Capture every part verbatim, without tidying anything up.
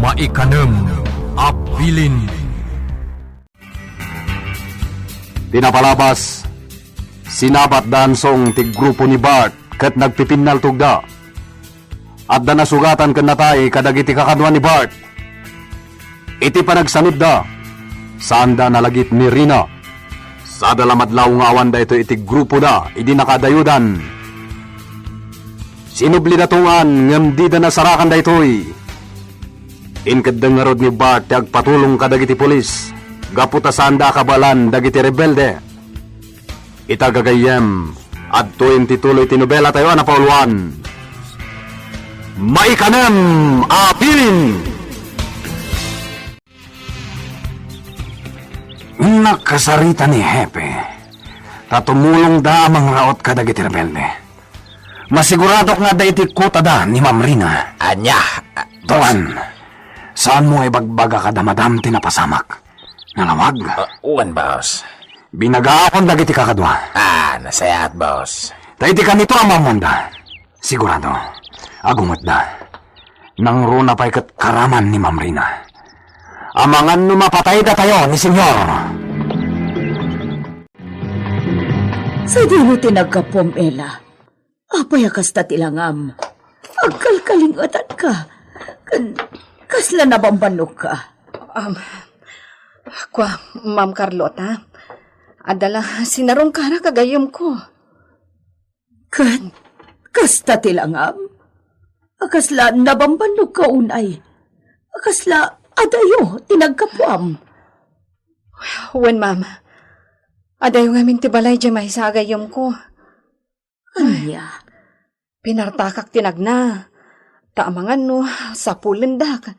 Maikanem a bilin. Ti napalabas, sinabat da Ansong ti grupo ni Bart ket nagpipinnaltogda. Adda nasugatan ken natay kadagiti kakadua ni Bart. Iti panagsanudda, saanda nalagip ni Rina. Sada la madlaw nga awan daytoy iti grupoda idi nakaadayodan. Sinublida Tong-an ngem dida nasarakan daytoy. Inkeddeng ngarud ni Bart ti agpatulong kadagiti pulis gapu ta saanda a kabaelan dagiti rebelde. Ita gagayyem, adtoyen ti tuloy ti nobelatayo a napauluan. Maikanem a bilin! Nakasarita ni Hepe, ta tumulongda a mangraot kadagiti rebelde. Masiguradok nga adda iti kutada ni Ma'am Rina. Ania? Tuan, saanmo nga ibagbaga kada madam ti napasamak? Nalawag? Ah, wen, boss. Binagaakon dagiti kakadua. Ah, nasayaat, boss. Ta iti kanito a maammoanda, sigurado, agungetda. Nangruna pay ket karaman ni Ma'am Rina. Amangan no mapatay datayo ni Senyor. Sadino ti naggapuam, Ella? Apay a kasta ti langam? Agkalkalingetanka. Ken kasla nabambannogka? Um, kua, Ma'am Carlota, adda la sinarungkarak a gayyemko. Ket kasta ti langam? A kasla nabambannogka unay? A kasla adayo ti naggapuam? Wen, ma'am. Adayo ngamin ti balay diay maysa a gayyemko. Ania? Pinartakak ti nagna. Ta amangan no sapulendak.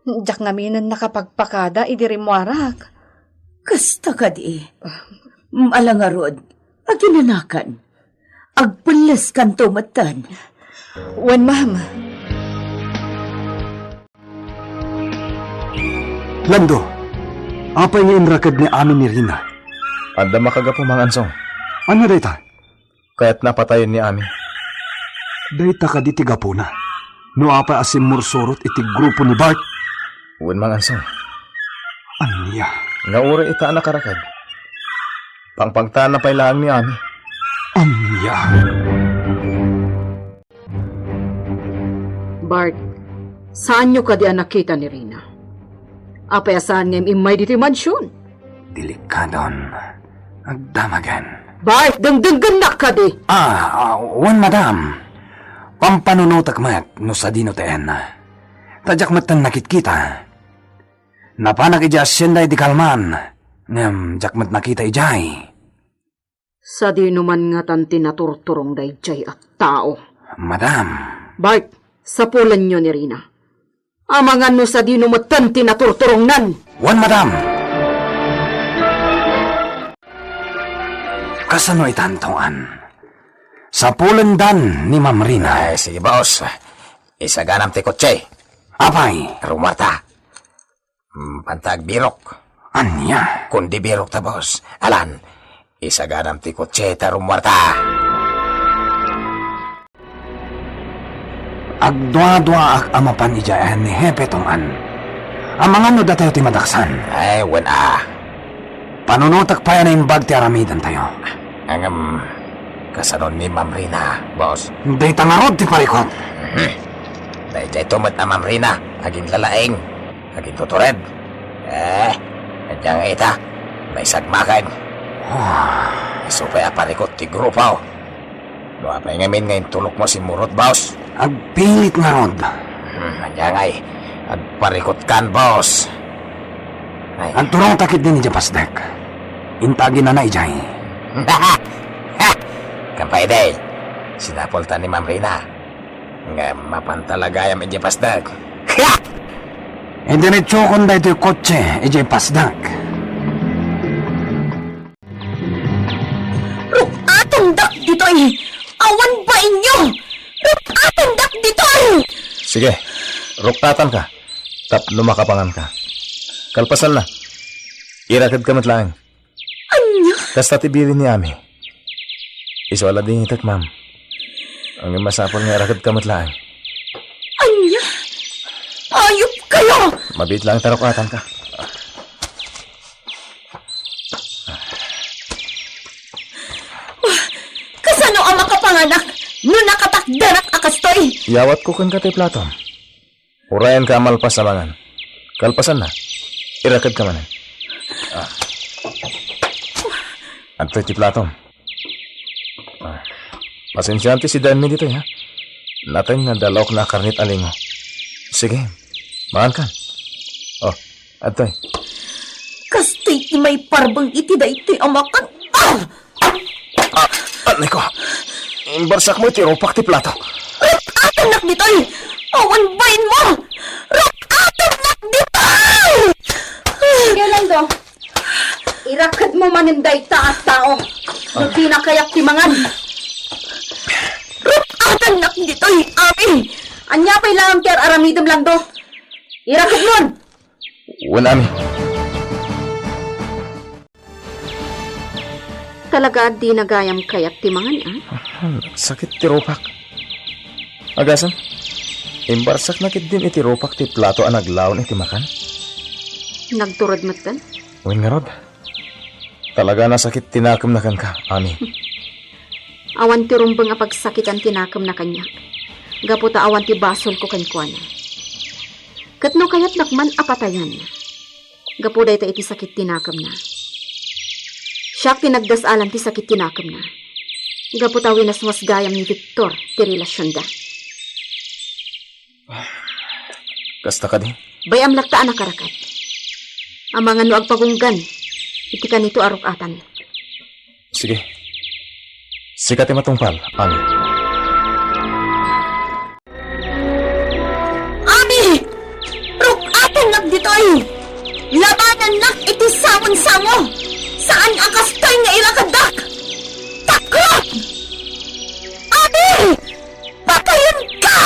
Diak ngaminen nakapagpakada idi rimmuarak. Kasta kadi. Ala ngarud, aginanakan. Agpelleskanto metten. Wen, ma'am. Lando, apay nga inraked ni Ami ni Rina? Adda makagapu, Mang Ansong. Ania dayta? Kayatna a patayen ni Ami. Dayta kadi ti gapuna no apay a simmursurot iti grupo ni Bart? Wen, Mang Ansong. Ania? Nga uray ita a nakaraked, pangpangtaanna pay laeng ni Ami. Ania? Bart, saanyo kadi a nakita ni Rina? Apay a saan nga im-immay ditoy mansion? Delikadon. Agdamagen. Bart, dengdenggennak kadi! Ah, ah, wen, madam. Pampanunotek met no sadino ti ayanna. Ta diak metten nakitkita. Napanak idiay asienda idi kalman, ngem diak met nakita idiay. Sadino man ngatan ti naturturong daydiay a tao? Madam. Bart, sapulenyo ni Rina. Amangan no sadino metten ti naturturongnan. Wen, madam. Kasano itan, Tong-an? Sapulendan ni Ma'am Rina. Ay, sige, boss. Isaganam ti kotse. Apay? Rummuarta. Mm, panta agbirok. Ania? Kundi birokta, boss. Alan, isaganam ti kotse ta rummuarta. Agduaduaak a mapan idiay ayan ni Hepe Tong-an. Amangan no datayo ti madaksan. Ay, wen a. Panunotek pay a naimbag ti aramidentayo. Ngem, kasano ni Ma'am Rina, boss? Dayta ngarud ti parikut. Mhm. Daydiay to met a Ma'am Rina, aginlalaing, agintutured. Eh, ania nga ita, naisagmaken. Ah. Isu pay a parikut ti grupo. No apay ngamin nga intulokmo simmurot, boss? Agpilit ngarud. Hmm, ania ngay, agparikutkan, boss. Ay. Agturongta ketdi idiay pasdek. Inta aginana idiay. Kan pay idi, sinapulta ni Ma'am Rina. Ngem mapanta la gayam idiay pasdek. Idiretsokon daytoy kotse idiay pasdek. Ruk-atondak ditoy! Awan bainyo! Ruk-atondak ditoy! Sige, ruk-atanka tapno makapanganka. Kalpasanna, irakedka met laeng. Ania? Kasta ti bilin ni Ami. Isu a la dingitek, ma'am. Ngem masapul nga irakedka met laeng. Ania? Ayup kayo! Mabiit lang ta ruk-atanka. Kasano a makapanganak no nakatakderak a kastoy? Iyawatko kenka ti platom. Urayanka a malpas a mangan. Kalpasanna, irakedka manen. Ah. Adtoy ti platom. Ah. Pasensiam ti sidaenmi ditoy, ha? Natay nga dalawak na karnit a lingo. Sige, mangankan. Oh, adtoy. Kastoy ti maiparbeng iti daytoy a makan. Ah! Ah, anay ko. Imbarsak mo iti rupak ti plato. Ruk-atannak ditoy! Awan bain mo! Ruk-atannak ditoy! Sige, Lando. Iraked mo manen dayta a tao. No dina kayat ti mangan. Ruk-atannak ditoy, Ami! Ania pay laeng ti ar-aramidem, Lando? Iraked mon! Wen, Ami. Talaga a dina gayam kayat ti mangan, a? Sakit ti rupak. Agasem, imbarsakna ketdin iti rupak ti plato a naglaon iti makan. Nagturod metten? Wen ngarud, talaga a nasakit ti nakemna kenka, Ami. Awan ti rumbeng a pagsakitan ti nakemna kaniak, gapu ta awan ti basolko kenkuana. Ket no kayatnak man a patayan, gapu dayta iti sakit ti nakemna. Siak ti nagdas-alan ti sakit ti nakemna. Gapu ta winaswas gayam ni Victor ti relasionda. Kasta kadi? Bay-am latta a nakarakad. Amangan no agpagunggan iti kanito a ruk-atan. Sige. Sika ti matungpal, Ami. Ami! Ruk-atannak ditoy! Labanannak iti sango-sango! Saan a kastoy nga irakeddak! Takrot! Ami! Patayenka!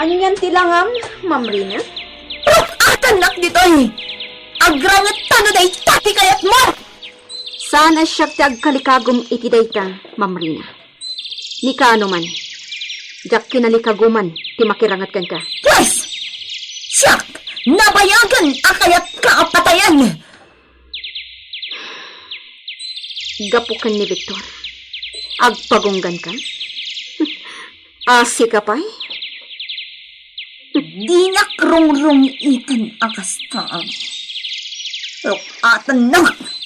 Anian ti langam, Ma'am Rina? Ruk-atannak ditoy! Agrangetta no dayta ti kayatmo! Saan a siak ti agkalikagum iti dayta, Ma'am Rina. Ni kaano man, diak kinalikaguman ti makiranget kenka. Pues, siak, nabayagen a kayatka a patayen! Gapu ken ni Victor, agpagungganka? Asika pay? Dinak rungrungiten a kasta. Ruk-atannak!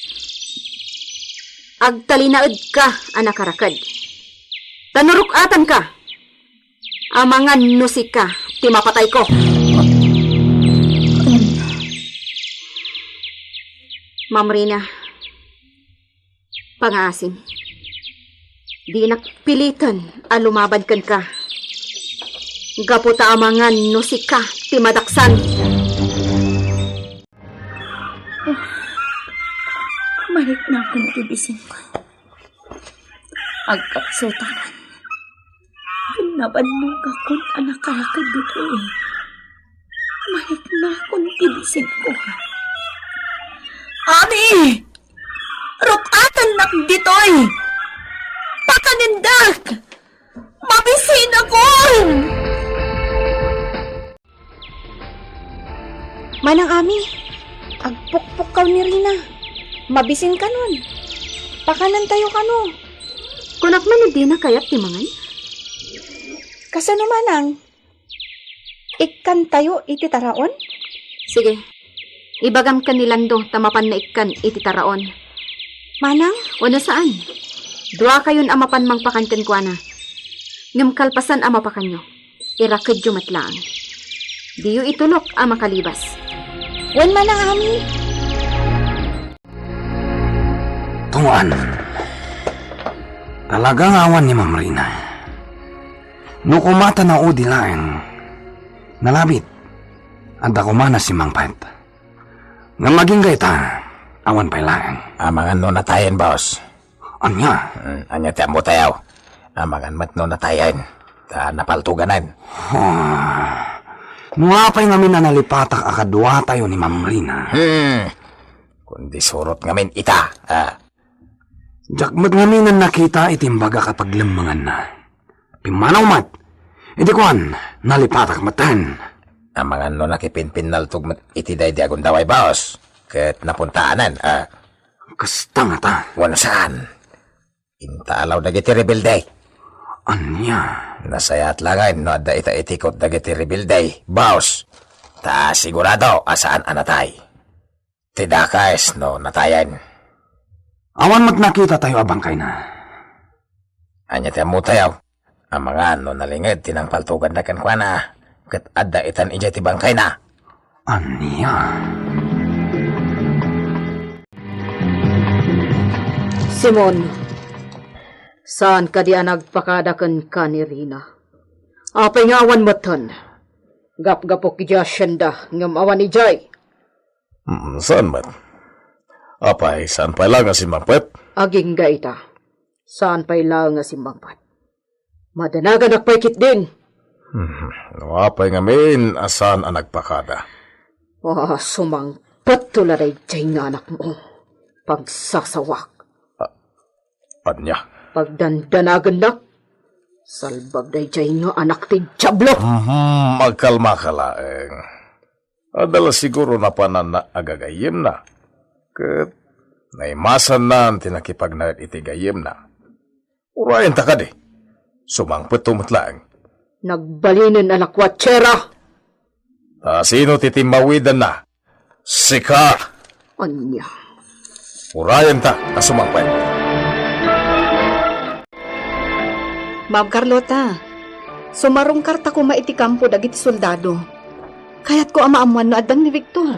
Agtalinaedka a nakaraked. Ta no ruk-atanka, amangan no sika ti mapatayko. Ma'am Rina, pangaasim, dinak piliten a lumaban kenka. Gapu ta amangan no sika ti madaksan. Maliknakon ti bisinko. Agkapsutanan. Nabannogakon a nakaraked ditoy. Maliknakon ti bisinko. Ami! Ruk-atannak ditoy! Pakanendak! Mabisinakon! Manang Ami, agpukpukkaw ni Rina. Mabisinkanon. Pakanentayo kano. Kunak man, dina kayat ti mangan? Kasano, Manang? Ikkantayo iti taraon? Sige. Ibagam ken ni Lando ta mapanna ikkan iti taraon. Manang? Wenno saan? Duakayon a mapan mangpakan kenkuana. Ngem kalpasan a mapakanyo, irakedyo met laeng. Diyo itulok a makalibas. Wen, Manang Ami. Tuan. Talaga nga awan ni Ma'am Rina. No koma ta naudi laeng, nalabit, adda koma nasimangpet. Ngem agingga ita, awan pay laeng. Amangan no natayen, boss. Ania? Hmm, ania ti ammo tayo? Amangan met no natayen, ta napaltuganen. Ah, no apay ngamin a nalipatak a kaduatayo ni Ma'am Rina? Hmm, kundi surot ngamin ita, ah. Diak met ngamin a nakita iti imbagak a paglemmenganna. Pimmanaw met, Idi kuan, nalipatak metten. Amangan no nakipinpinnaltog met iti daydi a gundaway, boss. Ket napuntaanen, a. Kasta ngata. Wenno saan? Intaalaw dagiti rebelde. Ania? Nasayaat laengen no adda ita iti kot dagiti rebelde, boss. Ta sigurado a saan a natay. Ti dakes no natayen. Awan met nakitatayo a bangkayna. Ania ti ammotayo? Amangan no nalinged ti nangpaltoganna kenkuana, ket adda itan idiay ti bangkayna. Ania? Simon, saan kadi a nagpakada kenka ni Rina? Apay nga awan metten? Gapgapok idiay asienda, ngem awan idiay. Mm, saan met? Apay, saan pay la nga simmangpet? Agingga ita. Saan pay la nga simmangpet. Madanaganak pay ketdin. Hmm, no apay ngamin a saan a nagpakada? Ah, sumangpetto la daydiay nga anakmo. Pagsasawak. A-, ania? Pagdandanagennak. Salbag daydiay nga anak ti Diablo. Mhm, agkalmaka laeng. Adda la siguro napananna a gagayyemna. Ket naimasannan ti nakipagnaed iti gayyemna. Urayenta kadi. Sumangpetto met laeng. Nagbalinen a lakuatsera. Ta sino ti timmawidanna? Sika! Ania? Urayenta a sumangpet. Ma'am Carlota, sumarungkarta koma iti kampo dagiti soldado. Kayatko a maammuan no addan ni Victor.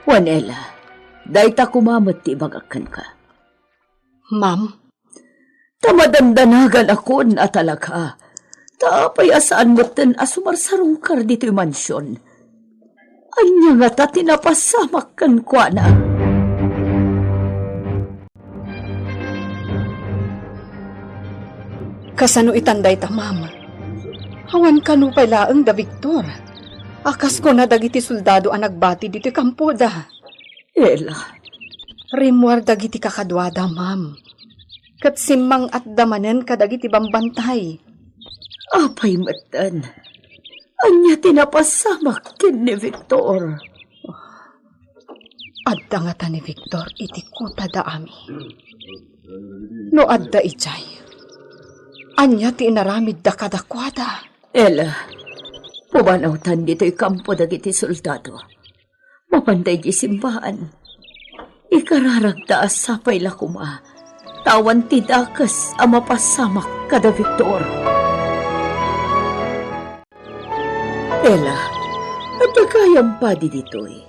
Wen, Ella, dayta koma met ti ibagak kenka. Ma'am? Ta madandanagakon a talaga. Ta apay a saan metten a sumarsarungkar ditoy mansion? Ania ngata ti napasamak kenkuana? Kasano itan dayta, ma'am? Awan kano pay laeng da Victor. A kas kuna dagiti soldado a nagbati ditoy kampoda. Ella. Rimmuar dagiti kakaduada, ma'am. Ket simmang-atda manen kadagiti bambantay. Apay metten? Ania ti napasamak ken ni Victor? Adda ngata ni Victor iti kutada, Ami? No adda idiay, ania ti inaramidda kadakuada? Ella, pumanawtan ditoy kampo dagiti soldado. Mapanda idiay simbaan. Ikararagta a sapay la koma ta awan ti dakes a mapasamak kada Victor. Ella, adda gayam padi ditoy.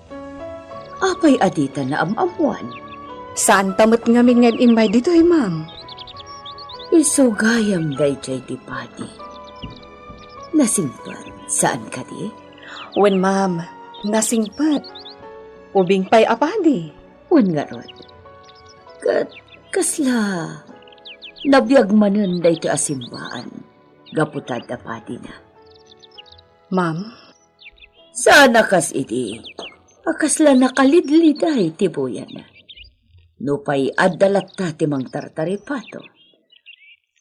Apay a dita naam-ammoan? Saanta met ngamin nga immay ditoy, ma'am. Isu gayam daydiay ti padi. Nasingpet, saan kadi? Wen, ma'am, nasingpet. Ubing pay a padi. Wen ngarud, ket kasla nabiag manen daytoy a simbaan gapu ta adda padina. Ma'am? Saan a kas idi a kasla nakalidliday ti buyana. Nupay adda latta ti mangtartaripato.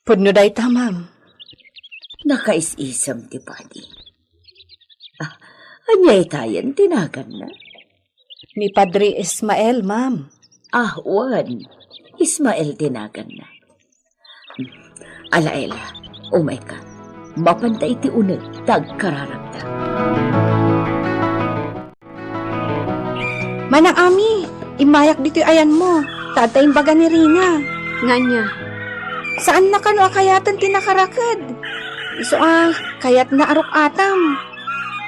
Pudno dayta, ma'am. Nakaisisem ti padi. Ah, ania itayen ti naganna? Ni Padre Ismael, ma'am. Ah, wen. Ismael ti naganna. Ala, Ella, umayka. Mapanta iti uneg ta agkararagta. Manang Ami, immayak ditoy ayanmo, ta adda imbaga ni Rina. Ngania? Saanna kano a kayaten ti nakaraked. Isu a, kayatna a ruk-atam.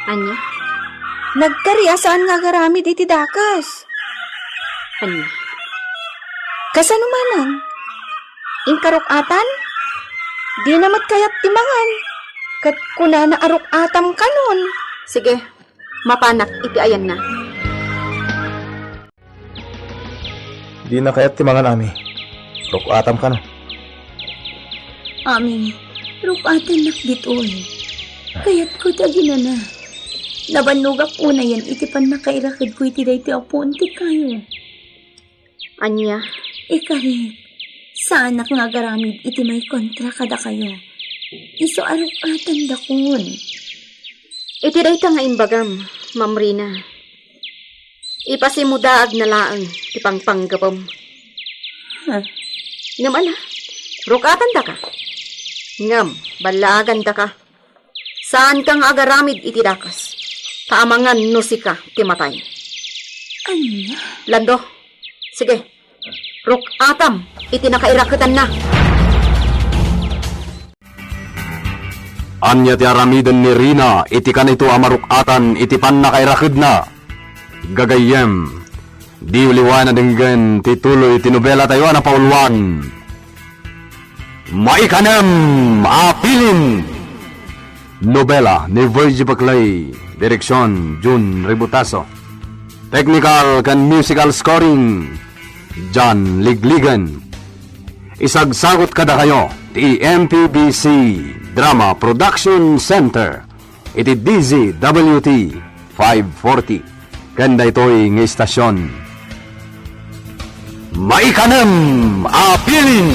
Ania? Nagkari a saan nga agaramid iti dakes. Ania? Kasano manang? Inkaruk-atan? Dina met kayat ti mangan. Ket kunana a ruk-atam kanon. Sige, mapanak iti ayanna. Dina kayat ti mangan, Ami. Ruk-atam kano. Ami, ruk-atannak ditoy. Kayatko ti aginana. Nabannogak unayen iti pannakairakedko iti daytoy a puon ti kayo. Ania? Ikarit, saanak nga agaramid iti maikontra kadakayo. Isu a ruk-atandakon. Iti dayta nga imbagam, Ma'am Rina, ipasimudaagna laeng ti pangpanggepem. Huh? Ngem ala, ruk-atandaka. Ngem, ballaagandaka. Saanka nga agaramid iti dakes. Ta amangan no sika ti matay. Ania? Lando, sige, ruk-atam iti nakairaketanna. Ania ti aramiden ni Rina iti kanito a maruk-atan iti pannakairakidna? Gagayyem, diyo liwan a denggen ti tuloy ti nobela tayo a napauluan. Maikanem a Pilin! Nobela ni Virgie Baclay, direksyon Jun Ributaso. Technical ken musical scoring, John Ligligan. Isagsagut kadakayo ti M P B C Drama Production Center iti D Z W T five forty. Ken daytoy nga istasyon, Maikanem a Pilin!